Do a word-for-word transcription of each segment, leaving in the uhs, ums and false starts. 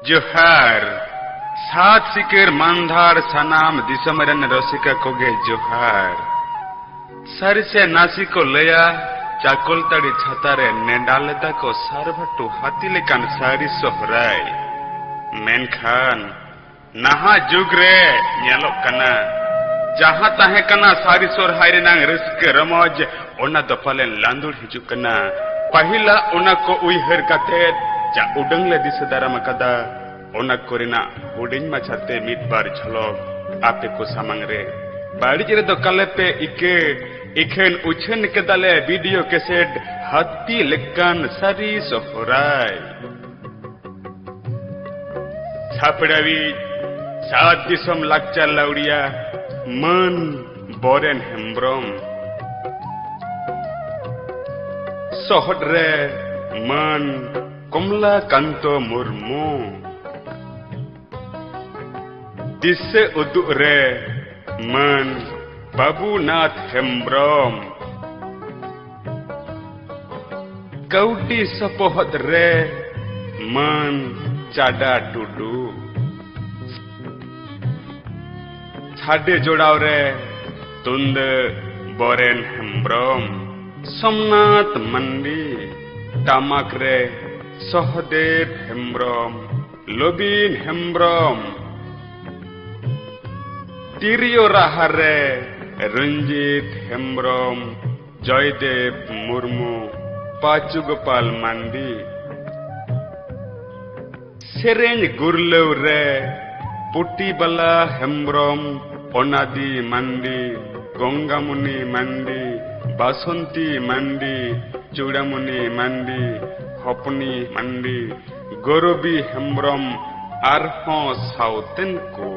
ᱡᱚᱦᱟᱨ᱾ ᱥᱟᱛ ᱥᱤᱠᱟᱹᱨ ᱢᱟᱱᱫᱷᱟᱲ ᱥᱟᱱᱟᱢ ᱫᱤᱥᱚᱢ ᱨᱮᱱ ᱨᱚᱥᱤᱠᱟ ᱠᱚᱜᱮ ᱡᱚᱦᱟᱨ᱾ ᱥᱟᱹᱨᱤ ᱥᱮ ᱱᱟᱥᱤ ᱠᱚ ᱞᱟᱹᱭᱟ, ᱪᱟᱠᱚᱞᱛᱟᱹᱲᱤ ᱪᱷᱟᱛᱟ ᱨᱮ ᱱᱮᱰᱟ ᱞᱮᱫᱟ ᱠᱚ ᱥᱟᱨᱵᱷᱟᱴᱩ ᱦᱟᱹᱛᱤ ᱞᱮᱠᱟᱱ ᱥᱟᱹᱨᱤ ᱥᱚᱦᱨᱟᱭ᱾ ᱢᱮᱱᱠᱷᱟᱱ ᱱᱟᱦᱟᱜ ᱡᱩᱜᱽ ᱨᱮ ᱧᱮᱞᱚᱜ ᱠᱟᱱᱟ, ᱡᱟᱦᱟᱸ ᱛᱟᱦᱮᱸ ᱠᱟᱱᱟ ᱥᱟᱹᱨᱤ ᱥᱚᱦᱨᱟᱭ ᱨᱮᱱᱟᱜ ᱨᱟᱹᱥᱠᱟᱹ ᱨᱚᱢᱚᱡᱽ, ᱚᱱᱟ ᱫᱚ ᱯᱟᱞᱮᱱ ᱞᱟᱸᱫᱩᱲ ᱦᱤᱡᱩᱜ ᱠᱟᱱᱟ᱾ ᱯᱟᱹᱦᱤᱞᱟᱜ ᱚᱱᱟ ᱠᱚ ᱩᱭᱦᱟᱹᱨ ᱠᱟᱛᱮ ᱡᱟ ᱩᱰᱟᱹᱝ ᱞᱮ ᱫᱤᱥᱟᱹ ᱫᱟᱨᱟᱢ ᱟᱠᱟᱫᱟ, ᱚᱱᱟ ᱠᱚᱨᱮᱱᱟᱜ ᱦᱩᱰᱤᱧ ᱢᱟᱪᱷᱟᱛᱮ ᱢᱤᱫ ᱵᱟᱨ ᱡᱷᱚᱞᱚᱠ ᱟᱯᱮ ᱠᱚ ᱥᱟᱢᱟᱝ ᱨᱮ᱾ ᱵᱟᱹᱲᱤᱡ ᱨᱮᱫᱚ ᱠᱟᱞᱮᱯᱮ ᱤᱠᱟᱹ, ᱤᱠᱷᱟᱹᱱ ᱩᱪᱷᱟᱹᱱ ᱠᱮᱫᱟᱞᱮ ᱵᱷᱤᱰᱤᱭᱳ ᱠᱮᱥᱮᱴ ᱦᱟᱹᱛᱤ ᱞᱮᱠᱟᱱ ᱥᱟᱹᱨᱤ ᱥᱚᱦᱨᱟᱭ᱾ ᱥᱟᱯᱲᱟᱣᱤᱡ ᱥᱟᱛ ᱫᱤᱥᱚᱢ ᱞᱟᱠᱪᱟᱨ ᱞᱟᱹᱣᱲᱤᱭᱟ ᱢᱟᱹᱱ ᱵᱚᱨᱮᱱ ᱦᱮᱢᱵᱽᱨᱚᱢ, ᱥᱚᱦᱚᱫ ᱨᱮ ᱢᱟᱹᱱ ᱠᱚᱢᱞᱟ ᱠᱟᱱᱛᱚ ᱢᱩᱨᱢᱩ, ᱫᱤᱥᱟᱹ ᱩᱫᱩᱜ ᱨᱮ ᱢᱟᱹᱱ ᱵᱟᱹᱵᱩᱱᱟᱛᱷ ᱦᱮᱢᱵᱽᱨᱚᱢ, ᱠᱟᱹᱣᱰᱤ ᱥᱚᱯᱚᱦᱚᱫ ᱨᱮ ᱢᱟᱹᱱ ᱪᱟᱰᱟ ᱴᱩᱰᱩ, ᱥᱟᱰᱮ ᱡᱚᱲᱟᱣ ᱨᱮ ᱛᱩᱢᱫᱟᱹᱜ ᱵᱚᱨᱮᱱ ᱦᱮᱢᱵᱽᱨᱚᱢ, ᱥᱳᱢᱱᱟᱛᱷ ᱢᱟᱱᱰᱤ, ᱴᱟᱢᱟᱠ ᱨᱮ ᱥᱚᱦᱚᱫᱮᱵ ᱦᱮᱢᱵᱽᱨᱚᱢ, ᱞᱚᱵᱤᱱ ᱦᱮᱢᱵᱽᱨᱚᱢ, ᱛᱤᱨᱭᱳ ᱨᱟᱦᱟ ᱨᱮ ᱨᱚᱧᱡᱤᱛ ᱦᱮᱢᱵᱽᱨᱚᱢ, ᱡᱚᱭᱫᱮᱵ ᱢᱩᱨᱢᱩ, ᱯᱟᱪᱩ ᱜᱳᱯᱟᱞ ᱢᱟᱱᱰᱤ᱾ ᱥᱮᱨᱮᱧ ᱜᱩᱨᱞᱟᱹᱣ ᱨᱮ ᱯᱩᱴᱤᱵᱟᱞᱟ ᱦᱮᱢᱵᱽᱨᱚᱢ, ᱚᱱᱟᱫᱤ ᱢᱟᱱᱰᱤ, ᱜᱚᱝᱜᱟᱢᱩᱱᱤ ᱢᱟᱱᱰᱤ, ᱵᱟᱥᱚᱱᱛᱤ ᱢᱟᱱᱰᱤ, ᱪᱩᱲᱟᱢᱩᱱᱤ ᱢᱟᱱᱰᱤ, ᱦᱚᱯᱱᱤ ᱢᱟᱱᱰᱤ, ᱜᱚᱨᱚᱵᱤ ᱦᱮᱢᱵᱽᱨᱚᱢ ᱟᱨᱦᱚᱸ ᱥᱟᱶᱛᱮᱱ ᱠᱚ᱾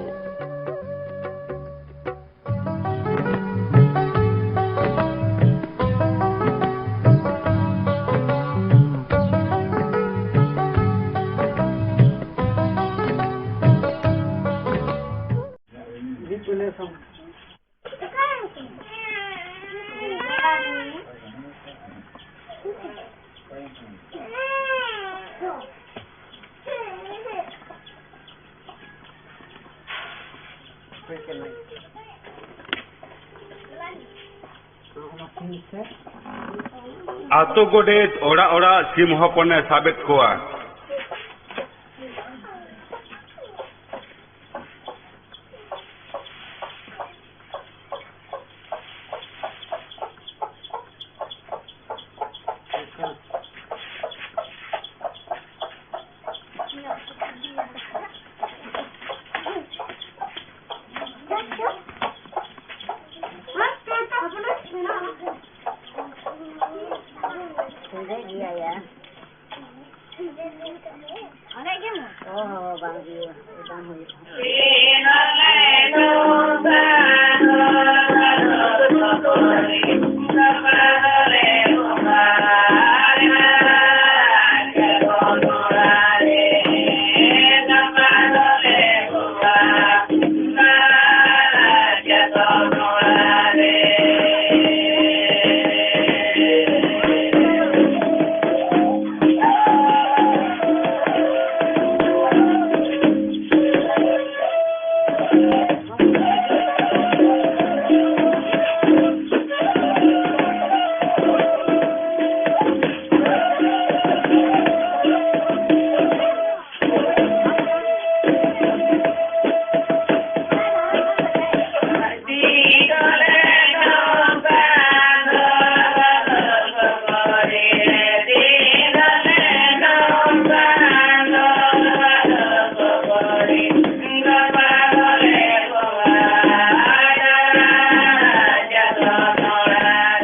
ᱟᱛᱳ ᱜᱚᱰᱮᱛ ᱚᱲᱟᱜ ᱚᱲᱟᱜ ᱥᱤᱢ ᱦᱚᱯᱚᱱᱮ ᱥᱟᱵᱮᱫ ᱠᱚᱣᱟ᱾ ᱚ ᱦᱚᱸ, ᱵᱟᱝ ᱦᱩᱭᱩᱜᱼᱟ, ᱵᱟᱝ ᱦᱩᱭᱩᱜᱼᱟ᱾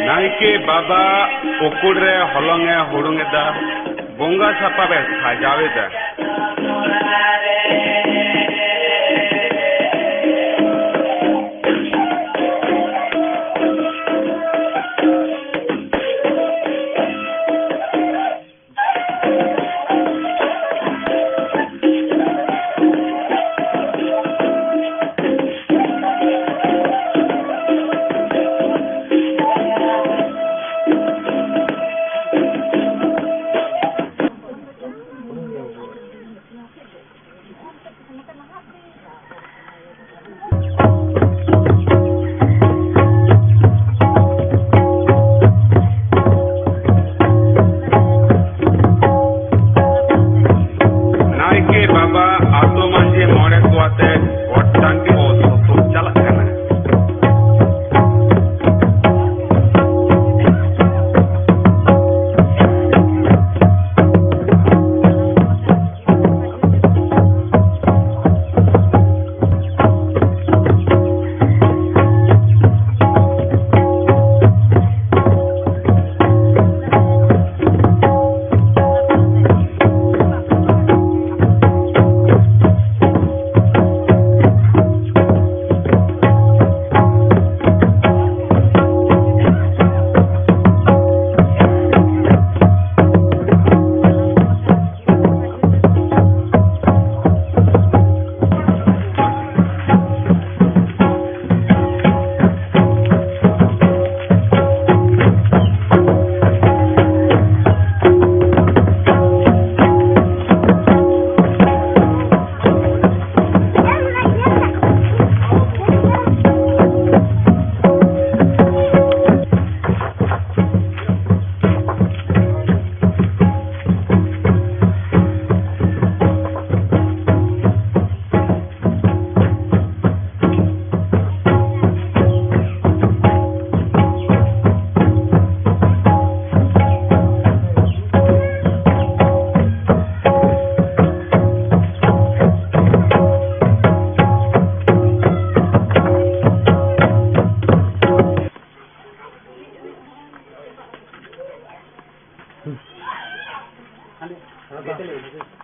ᱱᱟᱭᱠᱮ ᱵᱟᱵᱟ ᱯᱩᱠᱩᱲ ᱨᱮ ᱦᱚᱞᱚᱝ ᱮ ᱦᱩᱲᱩᱝ ᱮᱫᱟ, ᱵᱚᱸᱜᱟ ᱥᱟᱯᱟᱵ ᱮ ᱥᱟᱡᱟᱣ ᱮᱫᱟ᱾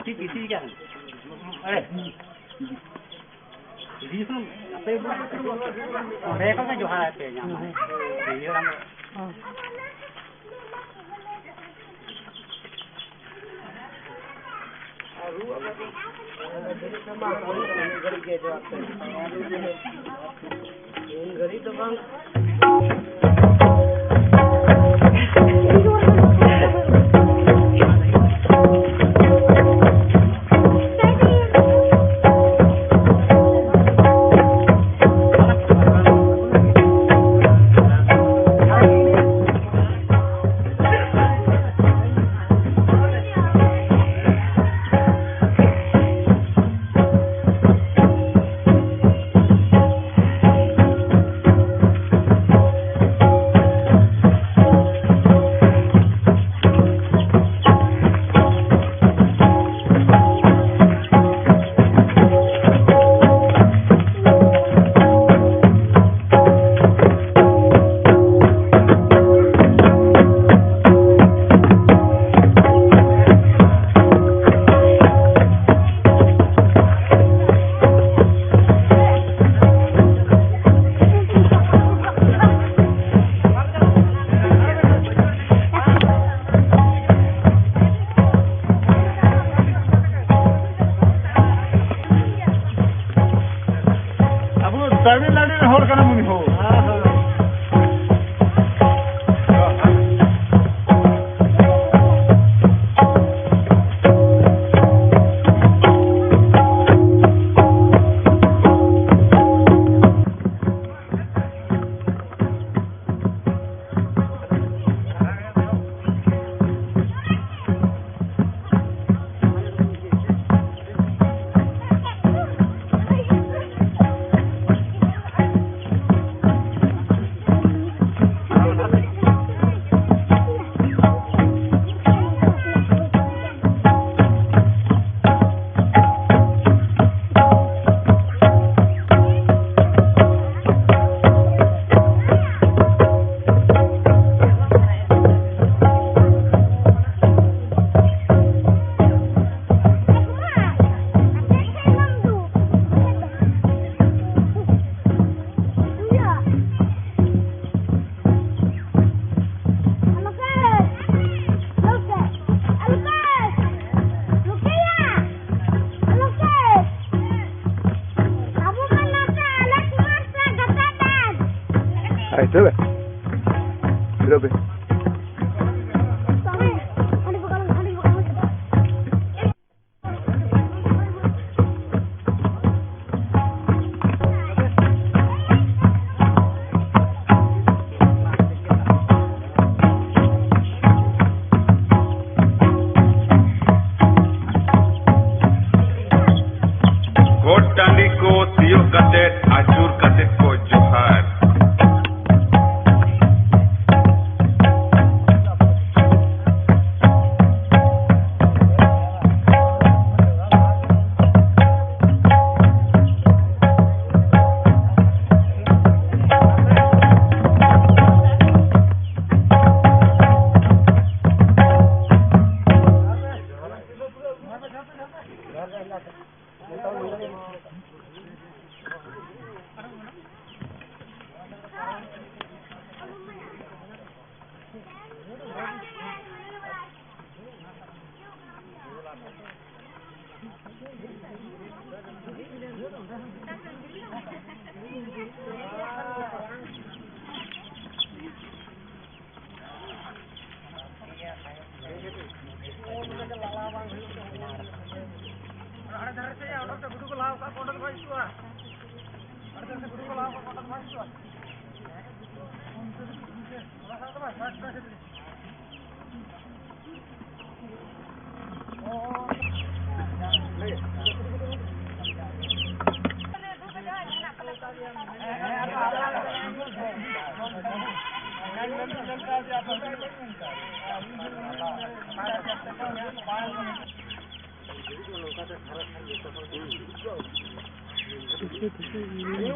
ᱪᱮᱫ ᱤᱥᱤ ᱠᱟᱱ? ᱟᱨᱮ, ᱤᱫᱤ ᱥᱮ ᱟᱯᱮ ᱚᱸᱰᱮ ᱠᱷᱚᱱ ᱜᱮ ᱡᱚᱦᱟᱨ ᱯᱮ ᱧᱟᱢᱟ᱾ ᱤᱭᱟᱹ ᱵᱟᱝ᱾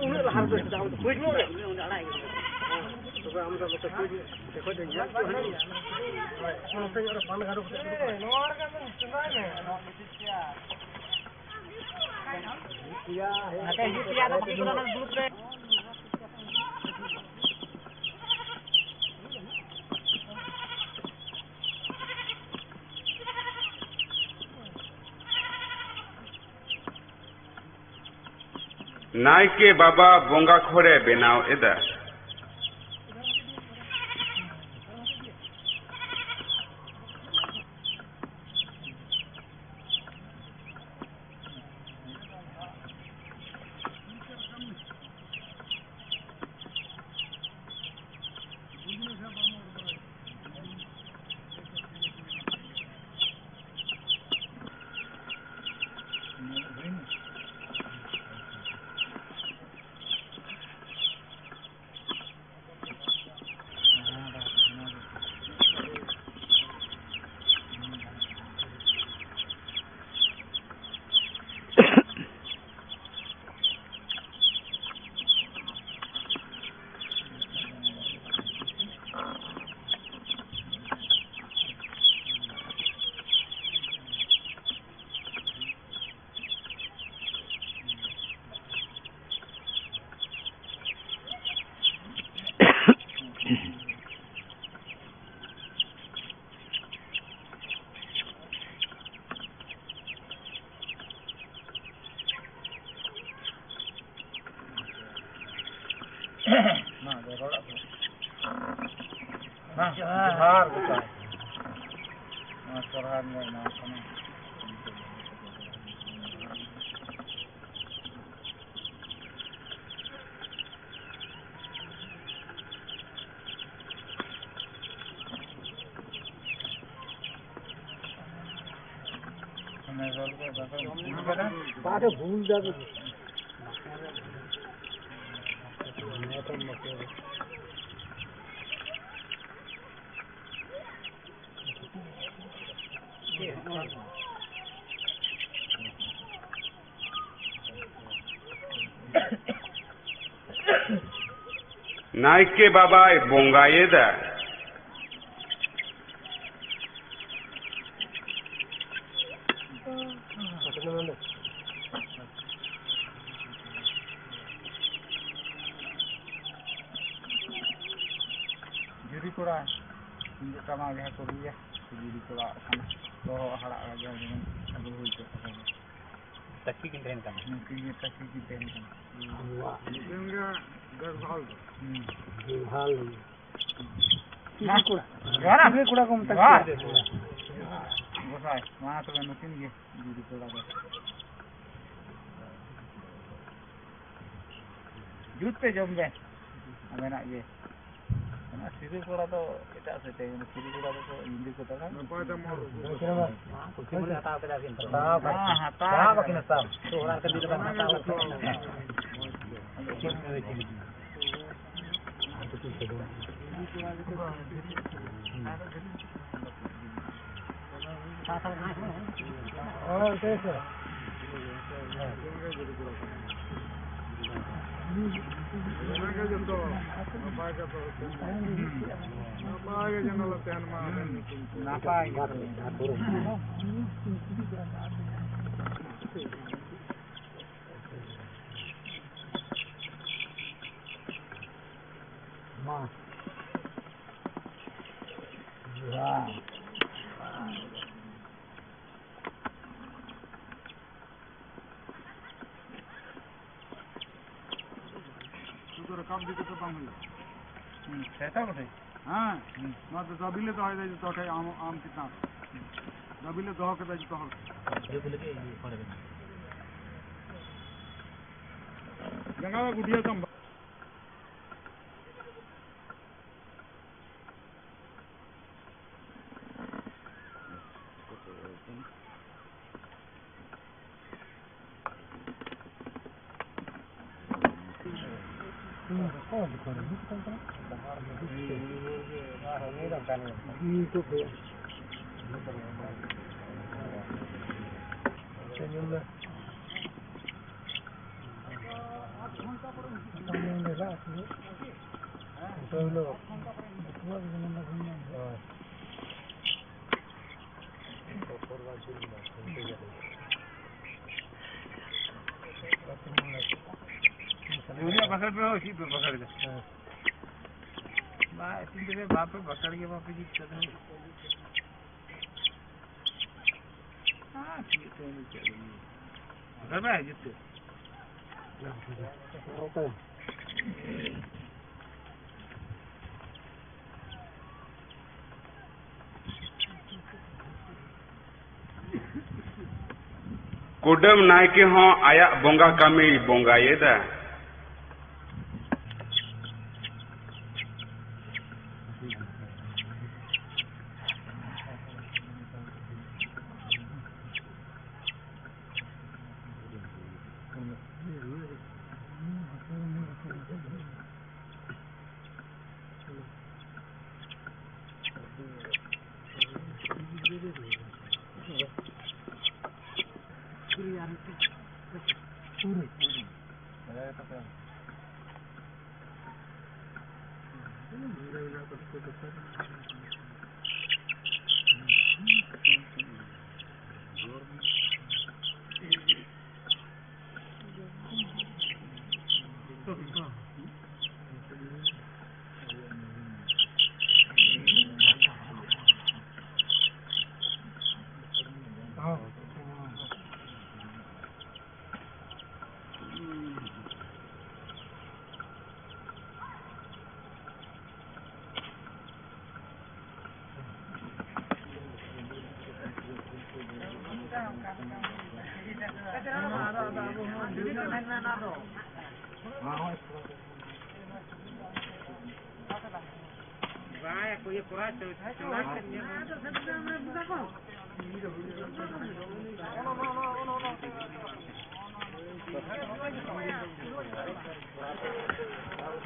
ᱩᱱᱟᱹᱜ ᱞᱟᱦᱟ ᱨᱮᱫᱚ ᱪᱮᱫᱟᱜ ᱟᱢ ᱫᱚ ᱠᱩᱪ ᱧᱚᱜ ᱨᱮ? ᱛᱚᱵᱮ ᱟᱢ ᱫᱚ ᱱᱚᱛᱮ ᱠᱩᱪ ᱧᱚᱜ ᱨᱮ ᱠᱷᱚᱡ ᱫᱚ ᱧᱮᱞ ᱠᱚ ᱦᱟᱹᱱᱤ᱾ ᱱᱚᱛᱮ ᱧᱚᱜ ᱨᱮ ᱯᱟᱱ ᱜᱟᱰᱚ ᱠᱟᱛᱮ ᱱᱚᱣᱟ ᱨᱮᱜᱮ ᱟᱢ ᱫᱚ ᱪᱚᱸᱫᱟᱭ ᱢᱮ᱾ ᱱᱚᱛᱮ ᱦᱤᱡᱩᱜ ᱯᱮᱭᱟ, ᱟᱫᱚ ᱵᱟᱹᱠᱤ ᱠᱚᱫᱚ ᱚᱱᱟ ᱫᱩᱲᱩᱵ ᱨᱮ᱾ ᱱᱟᱭᱠᱮ ᱵᱟᱵᱟ ᱵᱚᱸᱜᱟ ᱠᱷᱚᱲᱮ ᱵᱮᱱᱟᱣ ᱮᱫᱟ᱾ ᱢᱟ, ᱟᱫᱚ ᱨᱚᱲᱟᱜ ᱵᱚᱱ᱾ ᱢᱟ, ᱡᱚᱦᱟᱨ᱾ ᱡᱚᱦᱟᱨ ᱜᱮ ᱛᱟᱦᱮᱸ᱾ ᱱᱚᱣᱟ ᱥᱚᱨᱦᱟᱭ ᱵᱚᱸᱜᱟ ᱮᱢᱟᱣ ᱠᱟᱱᱟ᱾ ᱵᱟᱨᱮ ᱵᱷᱩᱞ ᱫᱟ᱾ ᱱᱟᱭᱠᱮ ᱵᱟᱵᱟᱭ ᱵᱚᱸᱜᱟᱭᱮᱫᱟ᱾ ᱡᱩᱨᱤ ᱠᱚᱲᱟ, ᱛᱩᱢᱫᱟᱹᱜ ᱴᱟᱢᱟᱠ ᱡᱟᱦᱟᱸ ᱠᱚ ᱨᱩᱭᱟ, ᱡᱩᱨᱤ ᱠᱚᱲᱟ ᱠᱟᱱᱟ, ᱫᱚᱦᱚ ᱦᱟᱲᱟᱜ ᱨᱟᱡᱟ ᱡᱮᱢᱚᱱ ᱟᱹᱜᱩ ᱦᱩᱭ ᱠᱚᱜ ᱛᱟᱠᱚᱣᱟ᱾ ᱥᱟᱹᱠᱷᱤ ᱠᱤᱱ ᱛᱟᱦᱮᱱ ᱠᱟᱱᱟ᱾ ᱱᱩᱠᱤᱱ ᱜᱮ ᱥᱟᱹᱠᱷᱤ ᱠᱤᱱ ᱛᱟᱦᱮᱱ ᱠᱟᱱᱟ᱾ ᱱᱩᱠᱤᱱ ᱜᱮ ᱫᱮᱠᱷᱵᱷᱟᱞ ᱫᱚ᱾ ᱦᱩᱸ᱾ ᱫᱮᱠᱷᱵᱷᱟᱞ ᱫᱚ᱾ ᱡᱚᱦᱟᱨ᱾ ᱡᱚᱦᱟᱨ ᱠᱚᱲᱟ ᱠᱚ ᱢᱮᱛᱟ ᱠᱚᱣᱟ᱾ ᱜᱚᱸᱥᱟᱭ, ᱢᱟ ᱛᱚᱵᱮ ᱱᱩᱠᱤᱱ ᱜᱮ ᱡᱩᱨᱤ ᱠᱚᱲᱟ ᱫᱚ᱾ ᱡᱩᱛ ᱯᱮ ᱡᱚᱢ ᱵᱮᱱ᱾ ᱟᱵᱮᱱᱟᱜ ᱜᱮ᱾ ᱚᱱᱟ ᱥᱤᱨᱟᱹ ᱠᱚᱲᱟ ᱫᱚ ᱮᱴᱟᱜ ᱥᱮᱫ ᱛᱮ, ᱥᱤᱨᱟᱹ ᱠᱚᱲᱟ ᱫᱚᱠᱚ ᱧᱤᱫᱟᱹ ᱠᱚ ᱫᱟᱬᱟᱱ᱾ ᱯᱩᱛᱷᱤ ᱢᱚᱱᱮ ᱦᱟᱛᱟᱣ ᱠᱮᱫᱟ ᱠᱤᱱ ᱛᱚ᱾ ᱦᱮᱸ, ᱦᱟᱛᱟᱣ ᱦᱟᱛᱟᱣ ᱠᱟᱫᱟ᱾ ᱵᱟᱠᱤᱱ ᱦᱟᱛᱟᱣ ᱞᱮᱫ ᱛᱟᱦᱮᱸᱫ᱾ ᱛᱚ ᱚᱱᱟ ᱞᱮᱠᱟ ᱡᱩᱫᱤ ᱵᱟᱝ ᱦᱟᱛᱟᱣ ᱞᱮᱠᱷᱟᱱ᱾ ᱱᱟᱯᱟᱭ ᱜᱮ᱾ ᱢᱟ᱾ ᱡᱚᱦᱟᱨ᱾ ᱥᱩᱫᱷᱩ ᱨᱟᱠᱟᱵ ᱤᱫᱤ ᱠᱟᱛᱮ ᱵᱟᱝ ᱦᱩᱭᱩᱜᱼᱟ᱾ ᱦᱩᱸ, ᱥᱮᱛᱟ ᱵᱚᱴᱷᱮ᱾ ᱦᱮᱸ, ᱦᱩᱸ᱾ ᱱᱚᱣᱟ ᱫᱚ ᱫᱟᱹᱵᱤ ᱞᱮ ᱫᱚᱦᱚᱭᱮᱫᱟ ᱡᱚᱛᱚ ᱦᱚᱲ ᱴᱷᱮᱱ, ᱟᱢ, ᱟᱢ ᱪᱮᱛᱟᱱ ᱨᱮ᱾ ᱫᱟᱹᱵᱤ ᱞᱮ ᱫᱚᱦᱚ ᱠᱮᱫᱟ ᱡᱚᱛᱚ ᱦᱚᱲ᱾ ᱡᱟᱸᱜᱟ ᱫᱚ ᱜᱩᱴᱤᱭᱟᱹ ᱛᱟᱢ ᱵᱟᱝ? ᱩᱱᱤᱭᱟᱜ ᱵᱟᱠᱷᱮᱲ ᱯᱮ ᱦᱳ, ᱪᱮᱫ ᱯᱮ ᱵᱟᱠᱷᱮᱲ ᱮᱫᱟ? ᱦᱮᱸ᱾ ᱵᱟ, ᱤᱥᱤᱱ ᱛᱮᱜᱮ ᱵᱟᱯᱮ ᱵᱟᱠᱷᱮᱲ ᱜᱮ ᱵᱟᱯᱮ ᱡᱩᱛ ᱠᱟᱫᱟ᱾ ᱦᱮᱸ, ᱪᱮᱫ ᱯᱮ ᱢᱮᱱ ᱠᱮᱫ ᱜᱮ? ᱵᱟᱠᱷᱮᱲ ᱯᱮ ᱡᱩᱛ ᱛᱮ᱾ ᱠᱩᱰᱟᱹᱢ ᱱᱟᱭᱠᱮ ᱦᱚᱸ ᱟᱭᱟᱜ ᱵᱚᱸᱜᱟ ᱠᱟᱹᱢᱤᱭ ᱵᱚᱸᱜᱟᱭᱮᱫᱟ᱾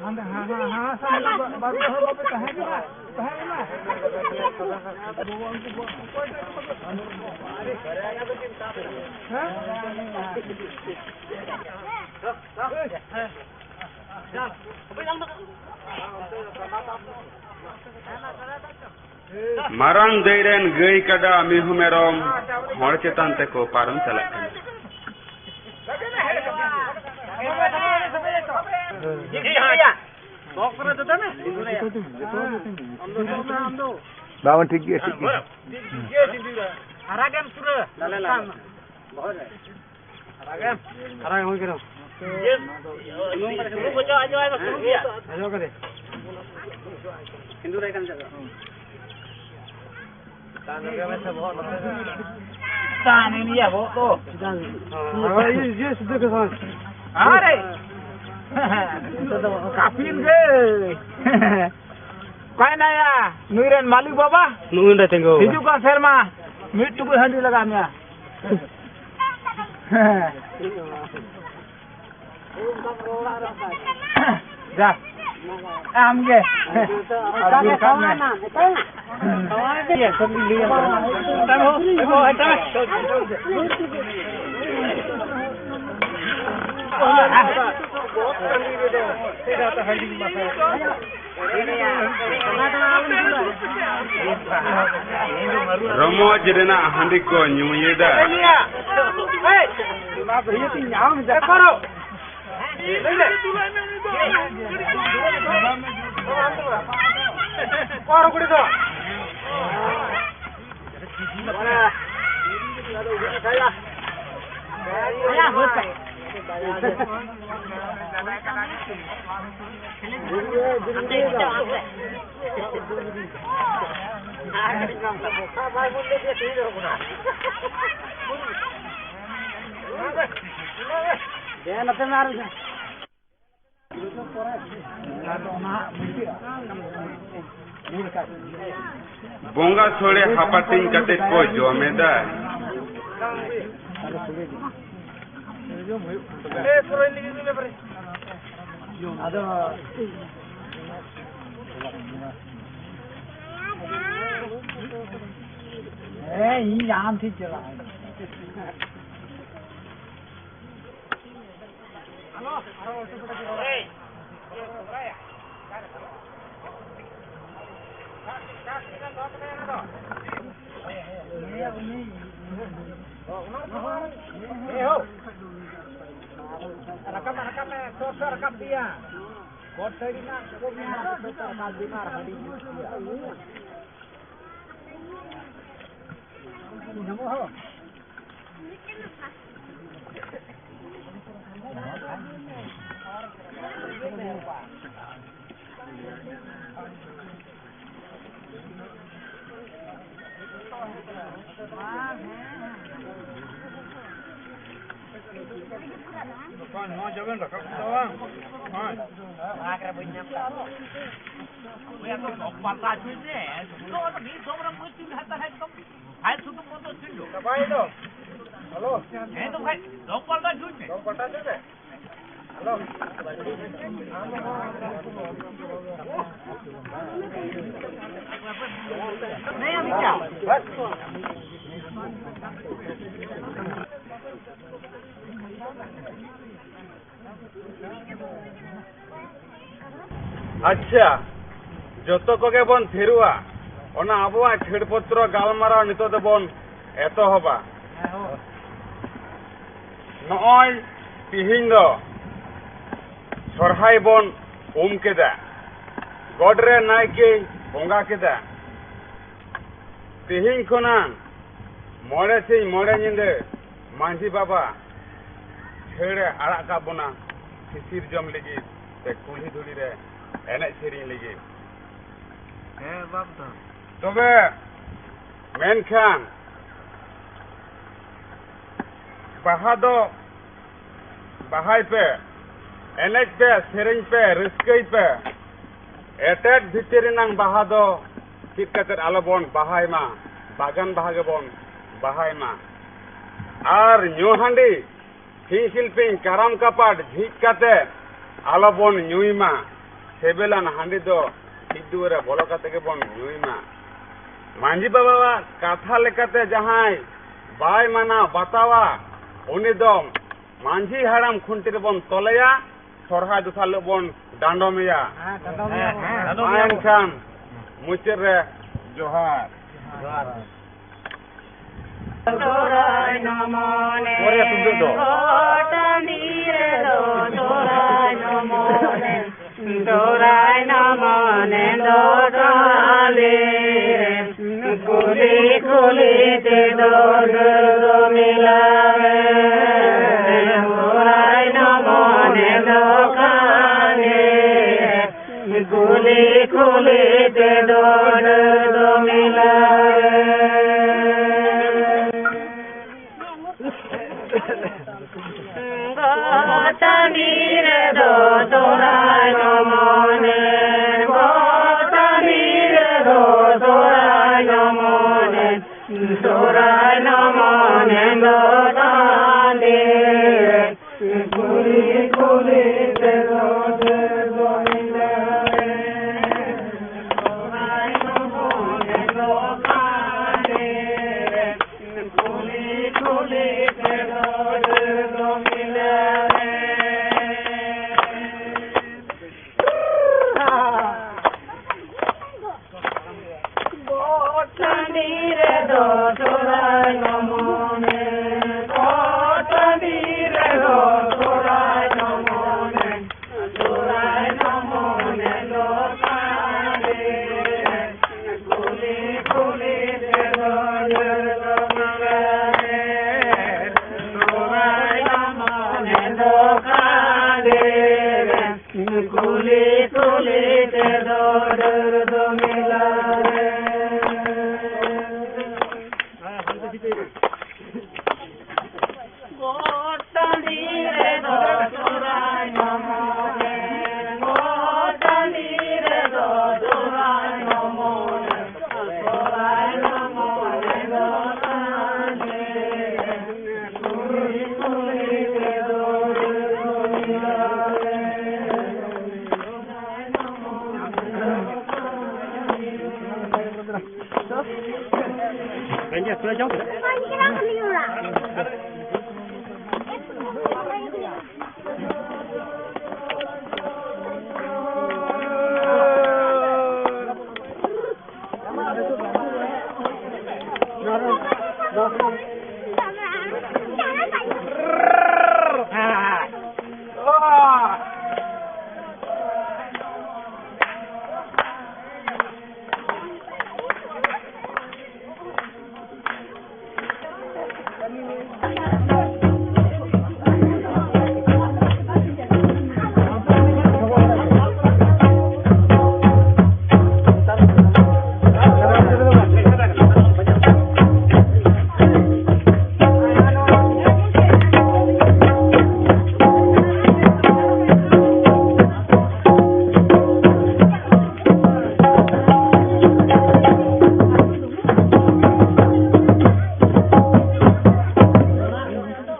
ᱦᱟᱸᱰᱮ ᱦᱟᱱᱟ ᱦᱟᱱᱟ ᱥᱟᱢᱱᱮ ᱵᱟ- ᱵᱟᱨ ᱯᱮ ᱦᱚᱲ ᱵᱟᱯᱮ ᱛᱟᱦᱮᱸ ᱠᱟᱱᱟ? ᱛᱟᱦᱮᱸ ᱞᱮᱱᱟ? ᱦᱮᱸ? ᱢᱟᱨᱟᱝ ᱫᱟᱹᱭ ᱨᱮᱱ ᱜᱟᱹᱭ ᱠᱟᱰᱟ ᱢᱤᱦᱩ ᱢᱮᱨᱚᱢ ᱦᱚᱲ ᱪᱮᱛᱟᱱ ᱛᱮᱠᱚ ᱯᱟᱨᱚᱢ ᱪᱟᱞᱟᱜ ᱠᱟᱱᱟ᱾ ᱵᱟᱝ, ᱴᱷᱤᱠ ᱜᱮᱭᱟ, ᱴᱷᱤᱠ ᱜᱮᱭᱟ᱾ ᱟᱨᱟᱜᱮᱢ ᱯᱩᱨᱟᱹ᱾ ᱟᱨᱟᱜᱮᱢ ᱦᱩᱭ ᱠᱟᱱᱟ᱾ ᱟᱸᱡᱚᱢ ᱠᱟᱫᱮ᱾ ᱛᱟᱦᱮᱱ ᱜᱮᱭᱟ ᱵᱚᱦᱚᱜ ᱫᱚ᱾ ᱟᱨᱮ! ᱠᱟᱯᱤᱞ ᱜᱮ! ᱚᱠᱟᱭ ᱱᱟᱭᱟ? ᱱᱩᱭ ᱨᱮᱱ ᱢᱟᱹᱞᱤᱠ ᱵᱟᱵᱟ? ᱱᱩᱭ ᱱᱚᱰᱮ ᱛᱤᱸᱜᱩ ᱟᱠᱟᱱᱟ᱾ ᱦᱤᱡᱩᱜ ᱠᱟᱱ ᱥᱮᱨᱢᱟ ᱢᱤᱫ ᱴᱩᱠᱩᱡ ᱦᱟᱺᱰᱤ ᱞᱟᱜᱟᱣ ᱢᱮᱭᱟ᱾ ᱦᱮᱸ᱾ ᱡᱟ, ᱟᱢ ᱜᱮ᱾ ᱨᱚᱢᱚᱡᱽ ᱨᱮᱱᱟᱜ ᱦᱟᱺᱰᱤ ᱠᱚ ᱧᱩᱭᱮᱫᱟ᱾ ᱵᱚᱸᱜᱟ ᱥᱳᱲᱮ ᱦᱟᱯᱟᱴᱤᱧ ᱠᱟᱛᱮ ᱠᱚ ᱡᱚᱢ ᱮᱫᱟ᱾ ᱦᱩᱭᱩᱜ ᱠᱟᱱᱟ᱾ ᱟᱫᱚ ᱦᱮᱸ, ᱤᱧ ᱟᱢ ᱴᱷᱤᱠ ᱪᱟᱞᱟᱜ᱾ ᱨᱟᱠᱟᱵ, ᱨᱟᱠᱟᱵ ᱢᱮ, ᱥᱚᱨ, ᱥᱚᱨ, ᱨᱟᱠᱟᱵ ᱯᱮᱭᱟ᱾ ᱠᱚᱴ ᱥᱟᱹᱲᱤ ᱢᱟ, ᱨᱟᱠᱟᱵ ᱢᱮ, ᱨᱟᱠᱟᱵ ᱢᱮ, ᱟᱨ ᱦᱟᱺᱰᱤ ᱧᱩ ᱯᱮᱭᱟ᱾ ᱵᱟᱠᱷᱟᱱ ᱱᱚᱣᱟ ᱡᱟᱵᱮᱱ ᱨᱟᱠᱟᱵ ᱠᱮᱫᱟ ᱵᱟᱝ? ᱦᱳᱭ᱾ ᱚᱯᱟᱞ ᱫᱟ ᱡᱩᱭ ᱢᱮ᱾ ᱢᱤᱫ ᱫᱚᱢ ᱨᱮ ᱢᱩᱪᱟᱹᱫ ᱦᱟᱛᱟᱲ ᱮᱠᱫᱚᱢ᱾ ᱟᱭ ᱥᱩᱫᱩ ᱢᱚᱛᱚ ᱪᱩᱧ ᱫᱚ᱾ ᱪᱟᱵᱟᱭ ᱫᱚ᱾ ᱦᱮᱞᱳ᱾ ᱦᱮᱸ ᱛᱚ ᱵᱷᱟᱭ, ᱫᱚᱢ ᱯᱟᱞᱴᱟ ᱪᱩᱧ ᱢᱮ᱾ ᱫᱚᱢ ᱯᱟᱞᱴᱟ ᱪᱩᱧ ᱢᱮ᱾ ᱦᱮᱞᱳ᱾ ᱟᱪᱪᱷᱟ, ᱡᱚᱛᱚ ᱠᱚᱜᱮ ᱵᱚᱱ ᱛᱷᱤᱨᱚᱜᱼᱟ᱾ ᱚᱱᱟ ᱟᱵᱚᱣᱟᱜ ᱪᱷᱟᱹᱲᱯᱚᱛᱨᱚ ᱜᱟᱞᱢᱟᱨᱟᱣ ᱱᱤᱛᱚᱜ ᱫᱚᱵᱚᱱ ᱮᱛᱚᱦᱚᱵᱟ᱾ ᱱᱚᱜᱼᱚᱭ ᱛᱤᱦᱤᱧ ᱫᱚ ᱥᱚᱨᱦᱟᱭ ᱵᱚᱱ ᱩᱢ ᱠᱮᱫᱟ, ᱜᱚᱰ ᱨᱮ ᱱᱟᱭᱠᱮᱭ ᱵᱚᱸᱜᱟ ᱠᱮᱫᱟ᱾ ᱛᱤᱦᱤᱧ ᱠᱷᱚᱱᱟᱜ ᱢᱚᱬᱮ ᱥᱤᱧ ᱢᱚᱬᱮ ᱧᱤᱫᱟᱹ ᱢᱟᱹᱡᱷᱤ ᱵᱟᱵᱟ ᱪᱷᱟᱹᱲᱮ ᱟᱲᱟᱜ ᱠᱟᱜ ᱵᱚᱱᱟ ᱥᱤᱥᱤᱨ ᱡᱚᱢ ᱞᱟᱹᱜᱤᱫ ᱥᱮ ᱠᱩᱞᱦᱤ ᱫᱷᱩᱲᱤ ᱨᱮ ᱮᱱᱮᱡ ᱥᱮᱨᱮᱧ ᱞᱟᱹᱜᱤᱫ᱾ ᱦᱮᱸ ᱵᱟᱯ ᱫᱚ᱾ ᱛᱚᱵᱮ ᱢᱮᱱᱠᱷᱟᱱ ᱵᱟᱦᱟ ᱫᱚ ᱵᱟᱦᱟᱭ ᱯᱮ, ᱮᱱᱮᱡ ᱯᱮ, ᱥᱮᱨᱮᱧ ᱯᱮ, ᱨᱟᱹᱥᱠᱟᱹᱭ ᱯᱮ᱾ ᱮᱴᱮᱫ ᱵᱷᱤᱛᱤᱨ ᱨᱮᱱᱟᱝ ᱵᱟᱦᱟ ᱫᱚ ᱪᱮᱫ ᱠᱟᱛᱮ ᱟᱞᱚᱵᱚᱱ ᱵᱟᱦᱟᱭ ᱢᱟ, ᱵᱟᱜᱟᱱ ᱵᱟᱦᱟ ᱜᱮᱵᱚᱱ ᱵᱟᱦᱟᱭ ᱢᱟ᱾ ᱟᱨ ᱧᱩ ᱦᱟᱺᱰᱤ ᱦᱤᱧ ᱥᱤᱞᱯᱤᱧ ᱠᱟᱨᱟᱢ ᱠᱟᱯᱟᱴ ᱡᱷᱤᱡ ᱠᱟᱛᱮ ᱟᱞᱚᱵᱚᱱ ᱧᱩᱭ ᱢᱟ᱾ ᱥᱤᱵᱤᱞᱟᱱ ᱦᱟᱺᱰᱤ ᱫᱚ ᱥᱤᱫ ᱫᱩᱣᱟᱹᱨ ᱨᱮ ᱵᱚᱞᱚ ᱠᱟᱛᱮ ᱜᱮᱵᱚᱱ ᱧᱩᱭ ᱢᱟ᱾ ᱢᱟᱹᱡᱷᱤ ᱵᱟᱵᱟᱣᱟᱜ ᱠᱟᱛᱷᱟ ᱞᱮᱠᱟᱛᱮ ᱡᱟᱦᱟᱸᱭ ᱵᱟᱭ ᱢᱟᱱᱟᱣ ᱵᱟᱛᱟᱣᱟ, ᱩᱱᱤ ᱫᱚ ᱢᱟᱹᱡᱷᱤ ᱦᱟᱲᱟᱢ ᱠᱷᱩᱱᱴᱤ ᱨᱮᱵᱚᱱ ᱛᱚᱞᱮᱭᱟ, ᱥᱚᱨᱦᱟᱭ ᱫᱚᱥᱟᱨ ᱦᱤᱞᱳᱜ ᱵᱚᱱ ᱰᱟᱸᱰᱚᱢᱮᱭᱟ᱾ ᱦᱮᱸ, ᱰᱟᱸᱰᱚᱢᱮᱭᱟ᱾ ᱢᱟ ᱮᱱᱠᱷᱟᱱ ᱢᱩᱪᱟᱹᱫ ᱨᱮ ᱡᱚᱦᱟᱨ᱾ ᱡᱚᱦᱟᱨ᱾ ᱥᱚᱨᱦᱟᱭ ᱱᱚᱢᱚᱱᱮ ᱯᱚᱨᱮ ᱛᱩᱢᱫᱟᱹᱜ ᱫᱚ᱾ ᱜᱚᱴ ᱴᱟᱺᱰᱤ ᱨᱮᱫᱚ ᱥᱚᱨᱦᱟᱭ ᱱᱚᱢᱚᱱᱮ, ᱥᱚᱨᱦᱟᱭ ᱱᱚᱢᱚᱱᱮ ᱫᱚ ᱴᱟᱺᱰᱤ ᱨᱮ, ᱠᱩᱞᱦᱤ ᱠᱩᱞᱦᱤ ᱛᱮᱫᱚ ᱰᱟᱹᱨ ᱫᱚ ᱢᱮᱞᱟᱣᱮ᱾ ᱥᱚᱨᱦᱟᱭ ᱱᱚᱢᱚᱱᱮ ᱫᱚ ᱴᱟᱺᱰᱤ ᱨᱮ, ᱠᱩᱞᱦᱤ ᱠᱩᱞᱦᱤ ᱛᱮᱫᱚ ᱰᱟᱹᱨ ᱫᱚ ᱢᱮᱞᱟᱣᱮ᱾ ᱜᱚᱴ ᱴᱟᱺᱰᱤ ᱨᱮᱫᱚ ᱥᱚᱨᱦᱟᱭ ᱱᱚᱢᱚᱱᱮ, ᱜᱚᱴ ᱴᱟᱺᱰᱤ ᱨᱮᱫᱚ ᱥᱚᱨᱦᱟᱭ ᱱᱚᱢᱚᱱᱮ, ᱥᱚᱨᱦᱟᱭ ᱱᱚᱢᱚᱱᱮ ᱫᱚ ᱴᱟᱺᱰᱤ ᱨᱮ, ᱠᱩᱞᱦᱤ ᱠᱩᱞᱦᱤ ᱛᱮᱫᱚ ᱰᱟᱹᱨ ᱫᱚ ᱢᱮᱞᱟᱣᱮ᱾ ᱥᱚᱨᱦᱟᱭ ᱱᱚᱢᱚᱱᱮ ᱫᱚ ᱴᱟᱺᱰᱤ ᱨᱮ, ᱠᱩᱞᱦᱤ ᱠᱩᱞᱦᱤ ᱛᱮᱫᱚ ᱰᱟᱹᱨ ᱫᱚ ᱢᱮᱞᱟᱣᱮ᱾ ᱜᱚᱴ ᱴᱟᱺᱰᱤ ᱨᱮᱫᱚ ᱥᱚᱨᱦᱟᱭ ᱱᱚᱢᱚᱱᱮ, ᱜᱚᱴ ᱴᱟᱺᱰᱤ ᱨᱮᱫᱚ ᱥᱚᱨᱦᱟᱭ ᱱᱚᱢᱚᱱᱮ, ᱥᱚᱨᱦᱟᱭ ᱱᱚᱢᱚᱱᱮ ᱫᱚ ᱴᱟᱺᱰᱤ ᱨᱮ, ᱠᱩᱞᱦᱤ ᱠᱩᱞᱦᱤ ᱛᱮᱫᱚ ᱰᱟᱹᱨ ᱫᱚ ᱢᱮᱞᱟᱣᱮ᱾ ᱥᱚᱨᱦᱟᱭ ᱱᱚᱢᱚᱱᱮ ᱫᱚ ᱴᱟᱺᱰᱤ ᱨᱮ, ᱠᱩᱞᱦᱤ ᱠᱩᱞᱦᱤ ᱛᱮᱫᱚ ᱰᱟᱹᱨ ᱫᱚ ᱢᱮᱞᱟᱣᱮ᱾ ᱜᱚᱴ ᱴᱟᱺᱰᱤ ᱨᱮᱫᱚ ᱥᱚᱨᱦᱟᱭ ᱱᱚᱢᱚᱱᱮ, ᱜᱚᱴ ᱴᱟᱺᱰᱤ ᱨᱮᱫᱚ ᱥᱚᱨᱦᱟᱭ ᱱᱚᱢᱚᱱᱮ, ᱥᱚᱨᱦᱟᱭ ᱱᱚᱢᱚᱱᱮ ᱫᱚ ᱴᱟᱺᱰᱤ ᱨᱮ, ᱠᱩᱞᱦᱤ ᱠᱩᱞᱦᱤ ᱛᱮ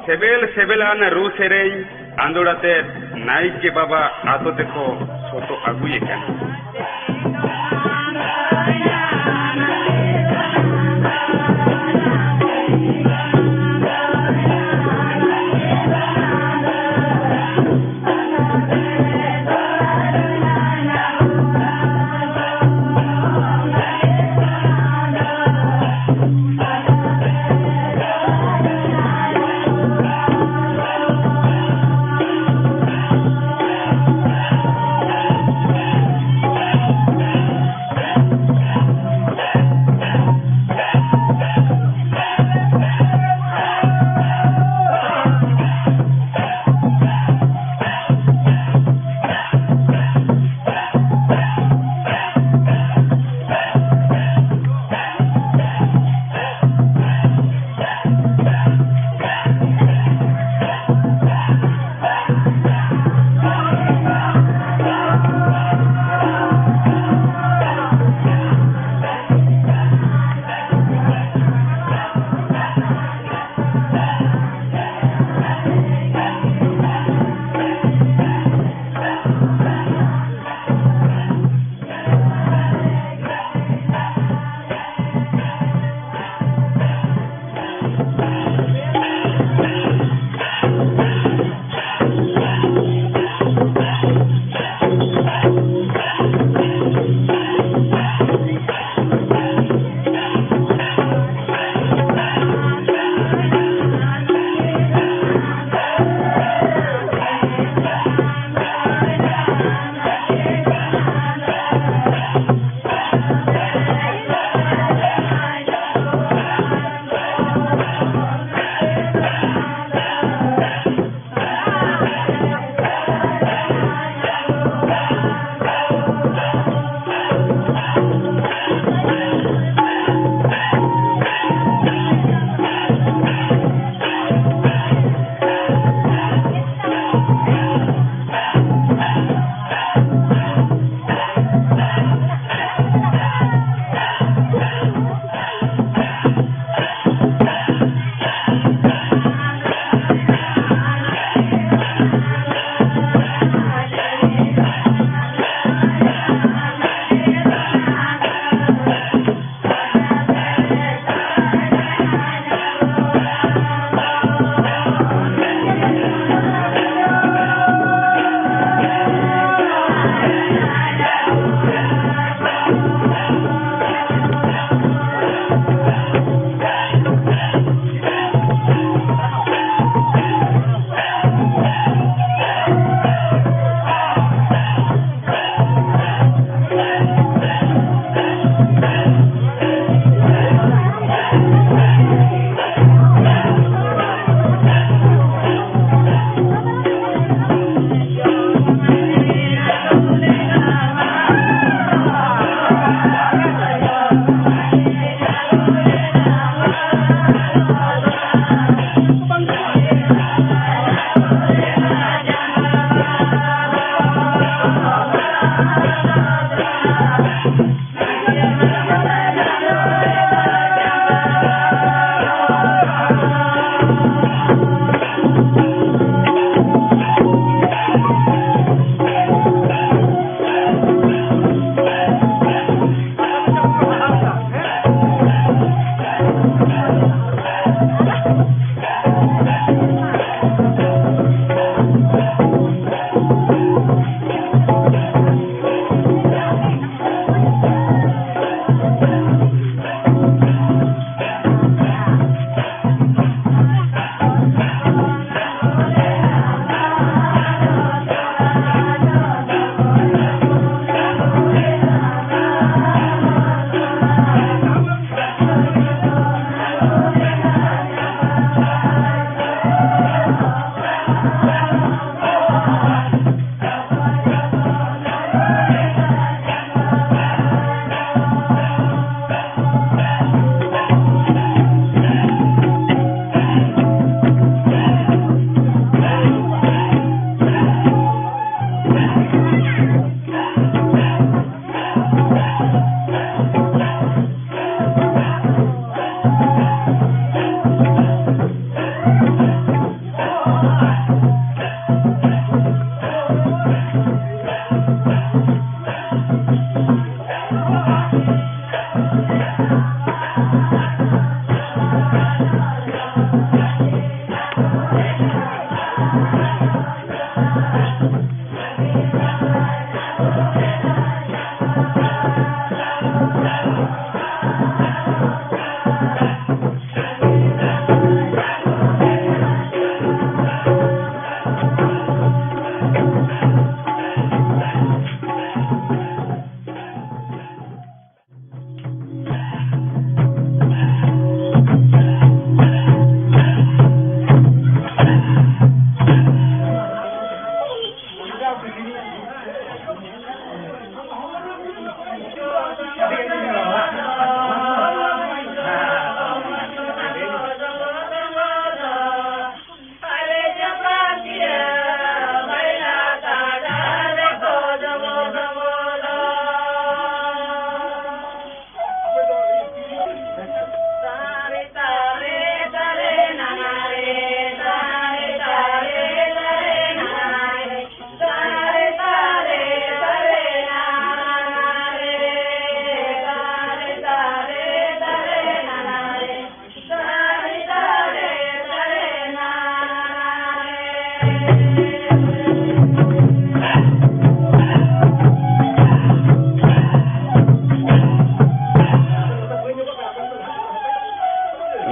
ᱥᱮᱵᱮᱞ ᱥᱮᱵᱮᱞᱟᱱ ᱨᱩ ᱥᱮᱨᱮᱧ ᱟᱸᱫᱳᱲ ᱟᱛᱮᱫ ᱱᱟᱭᱠᱮ ᱵᱟᱵᱟ ᱟᱛᱳ ᱛᱮᱠᱚ ᱥᱚᱛᱚᱜ ᱟᱹᱜᱩᱭᱮ ᱠᱟᱱᱟ᱾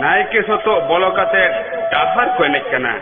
ᱱᱟᱭᱠᱮ ᱥᱚᱛᱚᱜ ᱵᱚᱞᱚ ᱠᱟᱛᱮ ᱰᱟᱦᱟᱨ ᱠᱚ ᱮᱱᱮᱡ ᱠᱟᱱᱟ᱾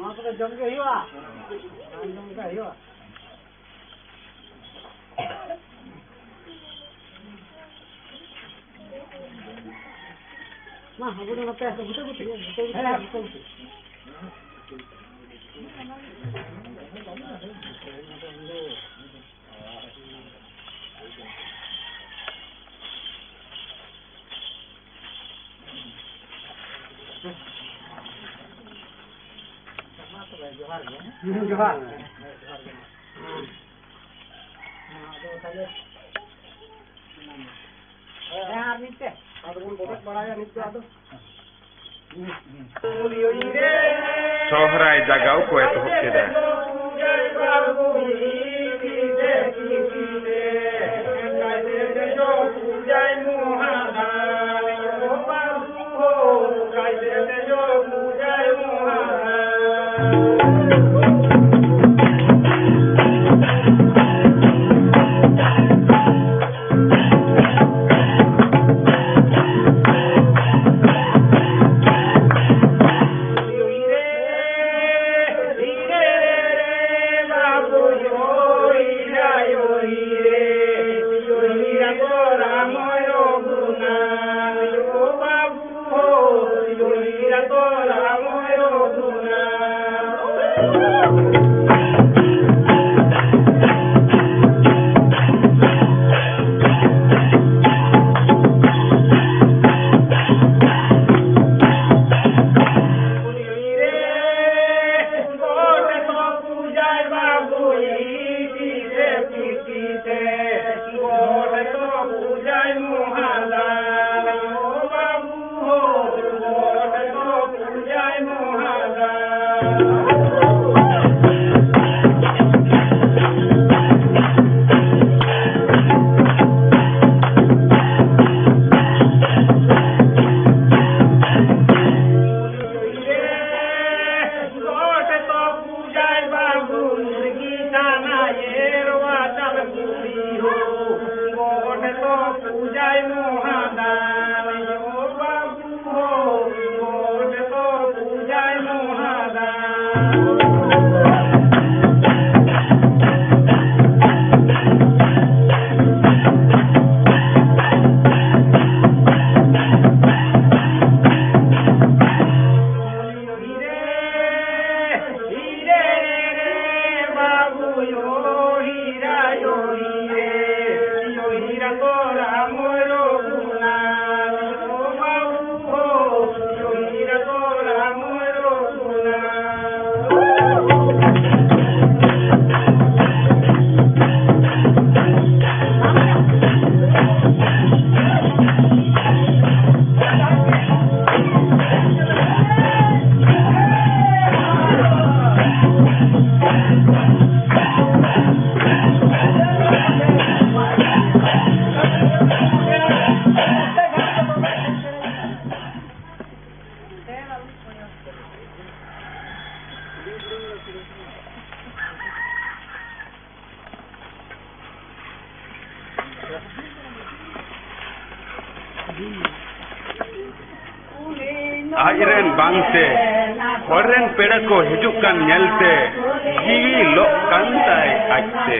ᱱᱚᱣᱟ ᱠᱚᱫᱚ ᱡᱚᱢ ᱜᱮ ᱦᱩᱭᱩᱜᱼᱟ᱾ ᱵᱟᱝ ᱡᱚᱢ ᱞᱮᱠᱷᱟᱱ ᱦᱩᱭᱩᱜᱼᱟ᱾ ᱢᱟ, ᱟᱵᱚ ᱫᱚ ᱱᱚᱛᱮ ᱵᱩᱴᱟᱹ ᱵᱩᱴᱤ, ᱵᱩᱴᱟᱹ ᱵᱩᱴᱤ, ᱦᱮᱸ, ᱵᱩᱴᱟᱹ ᱵᱩᱴᱤ᱾ ᱡᱚᱦᱟᱨ ᱜᱮ᱾ ᱡᱚᱦᱟᱨ᱾ ᱦᱮᱸ, ᱟᱫᱚ ᱛᱟᱦᱞᱮ, ᱦᱮᱸ, ᱟᱨ ᱢᱤᱫᱴᱮᱡ᱾ ᱟᱫᱚ ᱵᱚᱱ ᱵᱚᱫᱚᱞ ᱵᱟᱲᱟᱭᱟ ᱱᱤᱛ ᱫᱚ ᱟᱫᱚ᱾ ᱥᱚᱦᱨᱟᱭ ᱡᱟᱜᱟᱣ ᱠᱚ ᱮᱛᱚᱦᱚᱵ ᱠᱮᱫᱟ᱾ ᱟᱡ ᱨᱮᱱ ᱵᱟᱝᱛᱮ ᱦᱚᱲ ᱨᱮᱱ ᱯᱮᱲᱟ ᱠᱚ ᱦᱤᱡᱩᱜ ᱠᱟᱱ ᱧᱮᱞᱛᱮ ᱡᱤᱣᱤ ᱞᱚᱜ ᱠᱟᱱ ᱛᱟᱭ ᱟᱡᱛᱮ᱾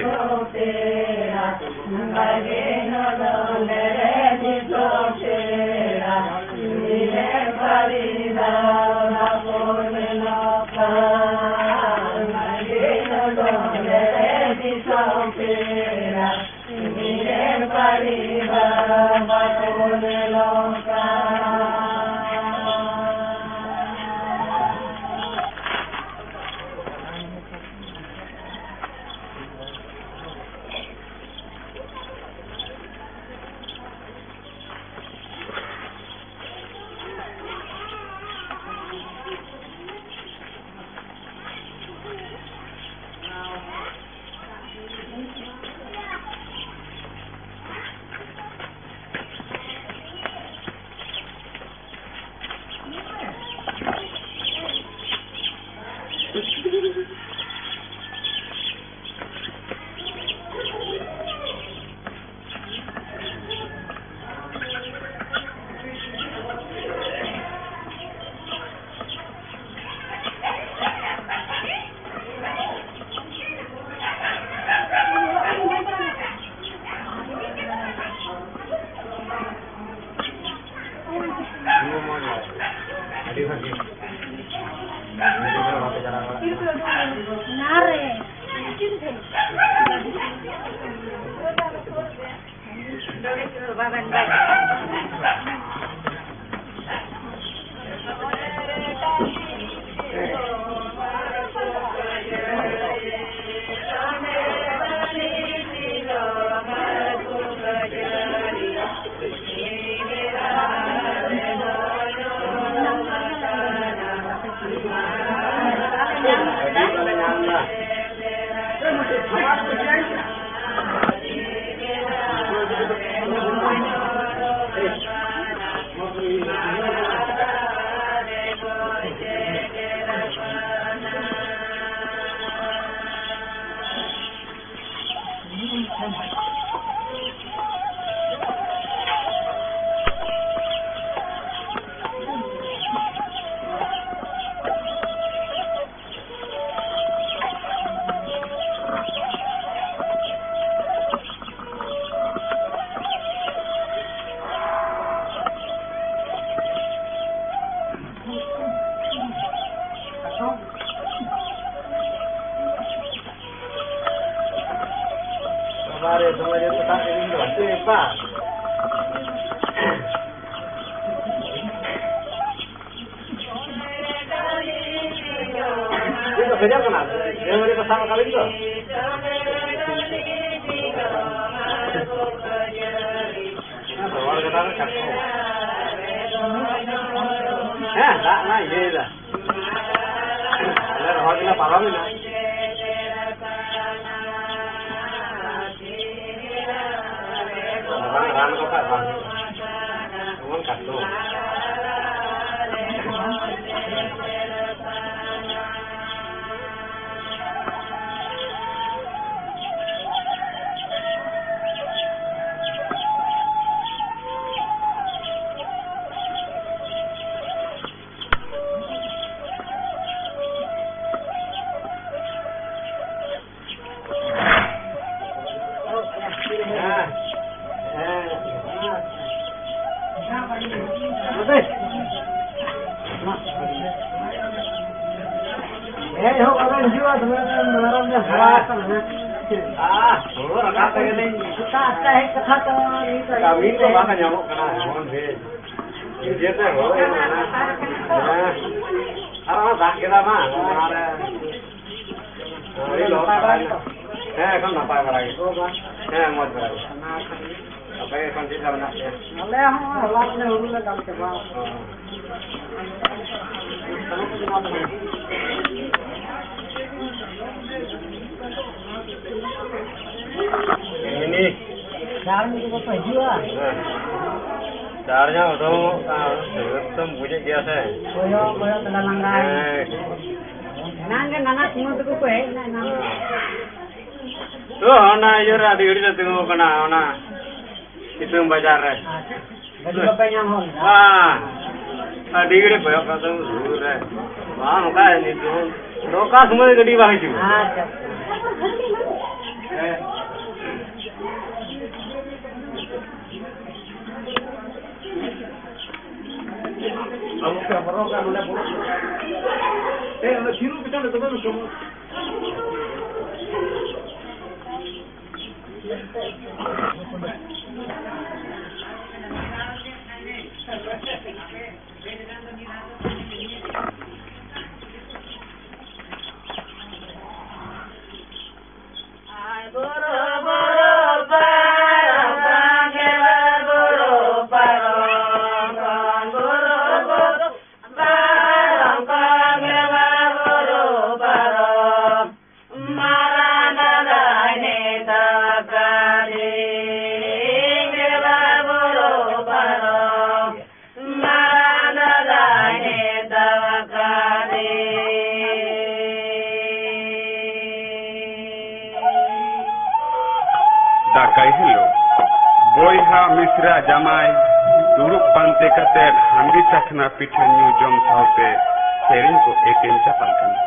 ᱵᱟᱵᱟᱨᱮ, ᱫᱚᱢᱮ ᱡᱳᱨ ᱥᱮᱛᱟᱜ ᱨᱮᱜᱮᱧ ᱫᱚ᱾ ᱦᱟᱯᱮ, ᱵᱟ᱾ ᱪᱮᱫ ᱠᱚ ᱠᱷᱚᱡᱚᱜ ᱠᱟᱱᱟ? ᱰᱟᱹᱝᱨᱤ ᱠᱚ ᱥᱟᱵ ᱟᱠᱟᱫ ᱞᱤᱧ ᱫᱚ᱾ ᱨᱚᱦᱚᱲ ᱜᱟᱰᱟ ᱨᱮ ᱠᱟᱴᱠᱚᱢ᱾ ᱦᱮᱸ, ᱫᱟᱜ ᱢᱟ ᱤᱭᱟᱹᱭᱮᱫᱟ᱾ ᱟᱞᱮ ᱨᱚᱦᱚᱲ ᱜᱮᱞᱮ ᱯᱟᱨᱚᱢᱮᱱᱟ᱾ ᱵᱟᱝ ᱨᱟᱱ ᱠᱚ ᱠᱷᱟᱡ ᱵᱟᱝ ᱦᱩᱭᱩᱜᱼᱟ᱾ ᱡᱮᱢᱚᱱ ᱠᱟᱴᱠᱚᱢ᱾ ᱦᱮᱡ ᱦᱚᱸ ᱵᱟᱵᱮᱱ ᱦᱤᱡᱩᱜᱼᱟ, ᱫᱚᱢᱮ ᱢᱮᱨᱚᱢ ᱵᱮᱱ ᱦᱟᱨᱟ ᱟᱠᱟᱱᱟ᱾ ᱦᱮᱸ᱾ ᱟᱦ, ᱦᱩᱲᱩ ᱨᱟᱠᱟᱵ ᱛᱮᱜᱮ ᱞᱤᱧ ᱥᱮᱛᱟᱜ ᱟᱴᱴᱟ ᱦᱮᱡ ᱠᱟᱛᱷᱟ ᱛᱚ, ᱱᱤᱛ ᱠᱟᱹᱢᱤ ᱠᱚ ᱵᱟᱝ ᱧᱟᱢᱚᱜ ᱠᱟᱱᱟ, ᱮᱢᱚᱱ ᱵᱷᱤᱲ᱾ ᱱᱤᱡᱮᱛᱮ ᱦᱩᱲᱩ ᱮᱢ ᱠᱟᱱᱟ᱾ ᱦᱮᱸ᱾ ᱟᱨ ᱚᱱᱟ ᱫᱟᱜ ᱠᱮᱫᱟ ᱵᱟᱝ, ᱚᱱᱟᱨᱮ ᱟᱹᱰᱤ ᱞᱚᱦᱚᱫ ᱪᱟᱵᱟᱭᱮᱱᱟ᱾ ᱦᱮᱸ, ᱮᱠᱷᱚᱱ ᱱᱟᱯᱟᱭ ᱵᱟᱲᱟ ᱜᱮ᱾ ᱦᱮᱸ, ᱢᱚᱡᱽ ᱵᱟᱲᱟ ᱜᱮ᱾ ᱟᱯᱮ ᱜᱮ ᱮᱠᱷᱚᱱ ᱪᱮᱫ ᱞᱮᱠᱟ ᱢᱮᱱᱟᱜ ᱯᱮᱭᱟ? ᱟᱞᱮ ᱦᱚᱸ ᱦᱚᱞᱟ ᱠᱷᱚᱱ ᱦᱩᱲᱩ ᱞᱮ ᱫᱟᱞ ᱪᱟᱵᱟ ᱟᱠᱟᱫᱟ᱾ ᱚ᱾ ᱤᱱᱤ᱾ ᱪᱟᱨ ᱢᱤᱫ ᱠᱚ ᱦᱤᱡᱩᱜᱼᱟ᱾ ᱦᱮᱸ᱾ ᱪᱟᱨ ᱡᱟᱦᱟᱸ ᱩᱰᱩᱝᱚᱜ ᱠᱟᱱ, ᱥᱟᱹᱜᱟᱹᱛ ᱛᱚᱢ ᱵᱩᱡᱮᱫ ᱜᱮᱭᱟ ᱥᱮ᱾ ᱠᱚᱭᱚᱜ, ᱠᱚᱭᱚᱜ ᱛᱮᱞᱮ ᱞᱟᱸᱜᱟᱭᱮᱱᱟ᱾ ᱦᱮᱸ᱾ ᱮᱱᱟᱝ ᱜᱮ ᱱᱟᱱᱟ ᱠᱩᱢᱟᱹᱝ ᱛᱟᱠᱚ ᱠᱚ ᱦᱮᱡ ᱮᱱᱟ, ᱮᱱᱟᱝ᱾ ᱦᱮᱸ᱾ ᱛᱚ, ᱚᱱᱟ ᱤᱭᱟᱹ ᱨᱮ ᱟᱹᱰᱤ ᱜᱷᱟᱹᱲᱤᱡ ᱞᱮ ᱛᱤᱸᱜᱩ ᱟᱠᱟᱱᱟ, ᱚᱱᱟ ᱥᱤᱛᱩᱝ ᱵᱟᱡᱟᱨ ᱨᱮ᱾ ᱟᱪᱪᱷᱟ᱾ ᱜᱟᱹᱰᱤ ᱵᱟᱯᱮ ᱧᱟᱢ ᱦᱚᱫ ᱞᱮᱫᱟ? ᱵᱟᱝ᱾ ᱟᱹᱰᱤ ᱜᱷᱟᱹᱲᱤᱡ ᱠᱚᱭᱚᱜ ᱠᱟᱜ ᱛᱟᱵᱚᱱ ᱥᱩᱨ ᱨᱮ᱾ ᱵᱟᱝ, ᱱᱚᱝᱠᱟ ᱱᱤᱛ ᱫᱚ ᱱᱚᱝᱠᱟ ᱥᱚᱢᱚᱭ ᱜᱟᱹᱰᱤ ᱵᱟᱝ ᱦᱤᱡᱩᱜᱼᱟ᱾ ᱟᱪᱪᱷᱟ, ᱟᱪᱪᱷᱟ᱾ ᱦᱮᱸ᱾ ᱟᱵᱚ ᱯᱮ ᱦᱚᱨᱚᱜᱟ ᱱᱚᱰᱮ ᱵᱚᱞᱚ᱾ ᱮ, ᱚᱸᱰᱮ ᱛᱷᱤᱨᱚᱜ ᱯᱮ, ᱛᱚᱵᱮ ᱱᱩᱠᱩ᱾ ᱫᱟᱠᱟᱭ ᱦᱤᱞᱳᱜ ᱵᱚᱭᱦᱟ, ᱢᱤᱥᱨᱟ, ᱡᱟᱢᱟᱭ ᱫᱩᱲᱩᱵ ᱯᱟᱱᱛᱮ ᱠᱟᱛᱮ ᱦᱟᱺᱰᱤ ᱪᱟᱠᱷᱱᱟ ᱯᱤᱴᱷᱟᱹ ᱧᱩ ᱡᱚᱢ ᱥᱟᱶᱛᱮ ᱥᱮᱨᱮᱧ ᱠᱚ ᱮᱯᱮᱢ ᱪᱟᱯᱟᱞ ᱠᱟᱱᱟ᱾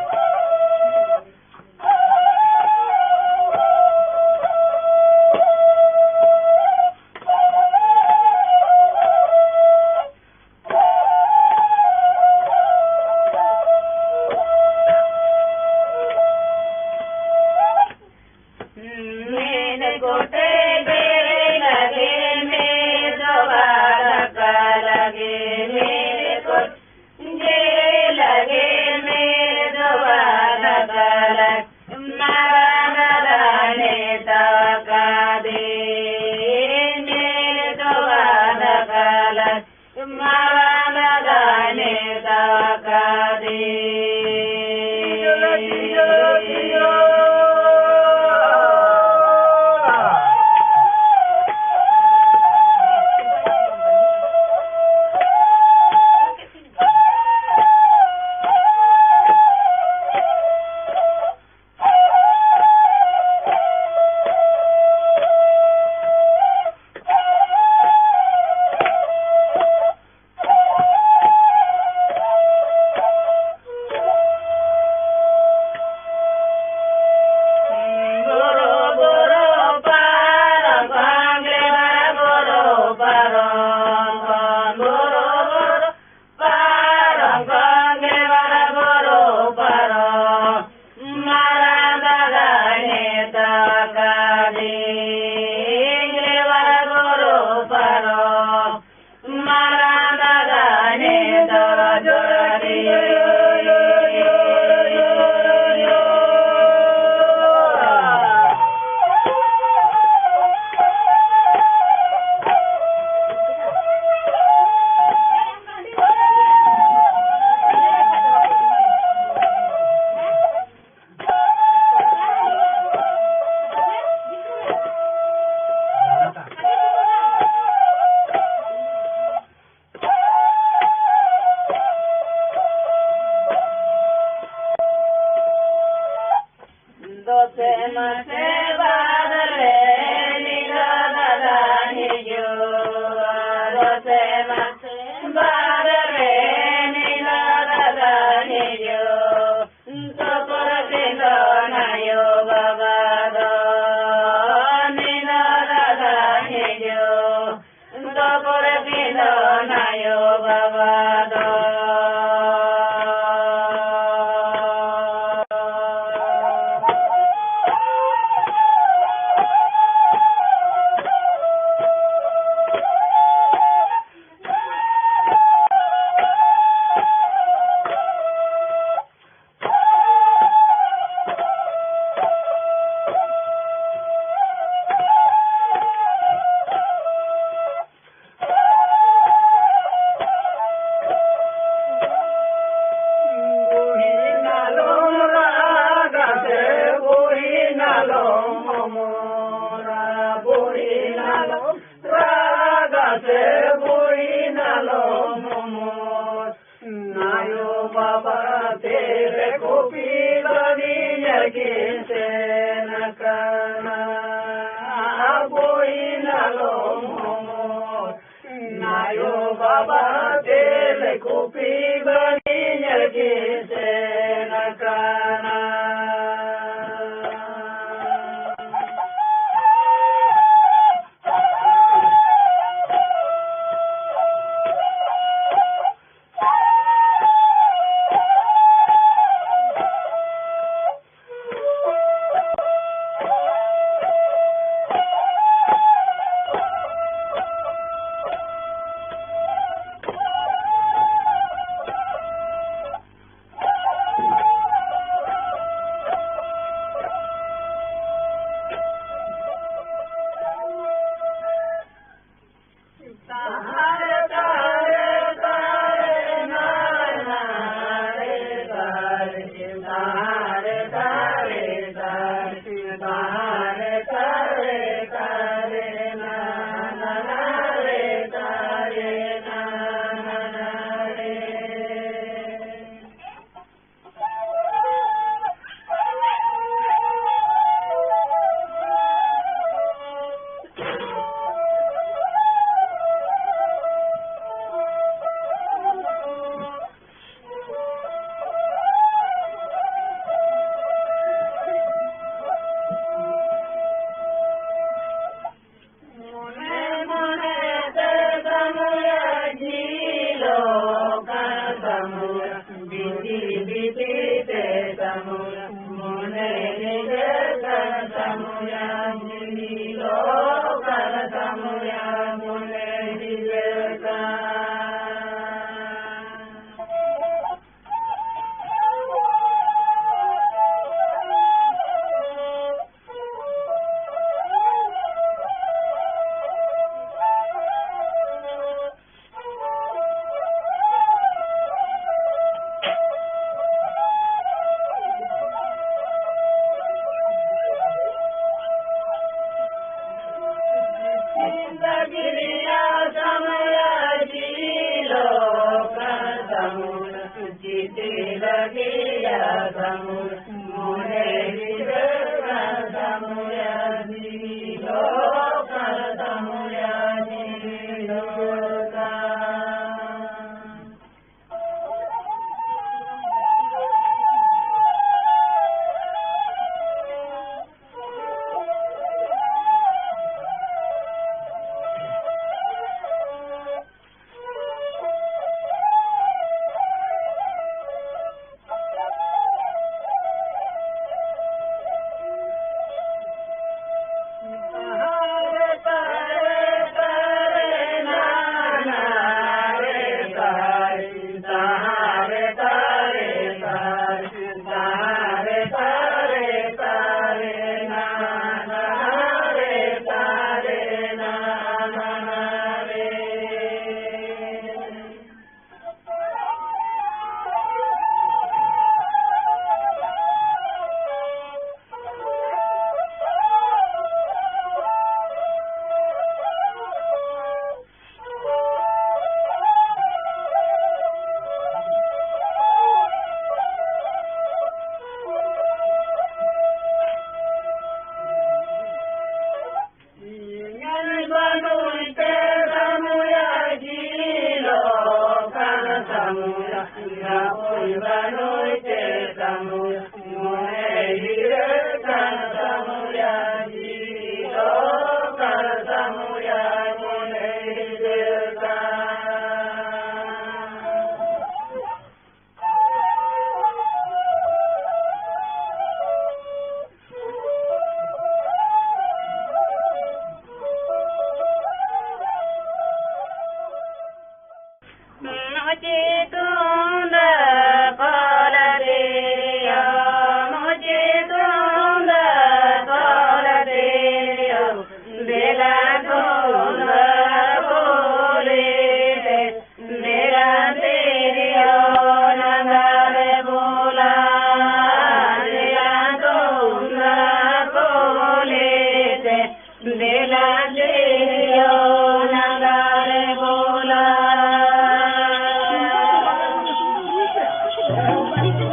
ᱫᱚᱥᱮ ᱢᱟᱥᱮ ᱵᱟᱫ ᱨᱮ ᱱᱤᱨᱚ ᱫᱟᱫᱟ ᱦᱤᱡᱩᱜᱼᱟ᱾ ᱫᱚᱥᱮ ᱢᱟᱥᱮ ᱵᱟᱫ ᱨᱮ ᱱᱤᱨᱚ ᱫᱟᱫᱟ ᱦᱤᱡᱩᱜ᱾ ᱛᱚᱯᱚᱨ ᱠᱤᱱ ᱫᱚ ᱟᱭᱳ ᱵᱟᱵᱟ ᱫᱚ ᱱᱤᱨᱚ ᱫᱟᱫᱟ ᱦᱤᱡᱩᱜ᱾ ᱫᱚ ᱯᱚᱨᱮ ᱵᱤᱞᱚᱱ ᱟᱭᱳ ᱵᱟᱵᱟ ᱫᱚ᱾ ᱛᱮᱞᱮ ᱠᱚᱯᱤ ᱵᱟᱹᱱᱤᱡ ᱧᱮᱞ ᱠᱤᱱ ᱥᱮᱱ ᱟᱠᱟᱱᱟ᱾ ᱟᱵᱚᱭᱤᱡ ᱟᱞᱚᱢ ᱦᱚᱢᱚᱨ, ᱟᱭᱳ ᱵᱟᱵᱟ ᱛᱮᱞᱮ ᱠᱚᱯᱤ ᱵᱟᱹᱱᱤᱡ ᱧᱮᱞ ᱠᱤᱱ ᱥᱮᱱ ᱟᱠᱟᱱᱟ᱾ ᱢᱚᱱᱮ ᱢᱚᱱᱮ ᱛᱮ ᱥᱟᱹᱢᱩᱭᱟ, ᱡᱤᱞᱚᱜ ᱠᱟᱱ ᱥᱟᱹᱢᱩᱭᱟ, ᱵᱤᱛᱤ ᱵᱤᱛᱤ ᱛᱮ ᱥᱟᱹᱢᱩᱭᱟ, ᱢᱚᱱᱮ ᱧᱤᱫᱟᱹ ᱠᱟᱱ ᱥᱟᱹᱢᱩᱭᱟ, ᱡᱤᱞᱚᱜ ᱠᱟᱱ ᱥᱟᱹᱢᱩᱭᱟ, ᱢᱚᱱᱮ ᱧᱤᱫᱟᱹ ᱠᱟᱱ᱾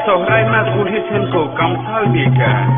ᱥᱚᱦᱨᱟᱭ ᱢᱟ ᱠᱩᱞᱦᱤ ᱥᱮᱱ ᱠᱚ ᱠᱟᱢᱥᱟᱣ ᱤᱫᱤ ᱠᱟᱜ᱾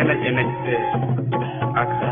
ᱮᱱᱮᱡ ᱮᱱᱮᱡ ᱛᱮ ᱟᱠᱷᱲᱟ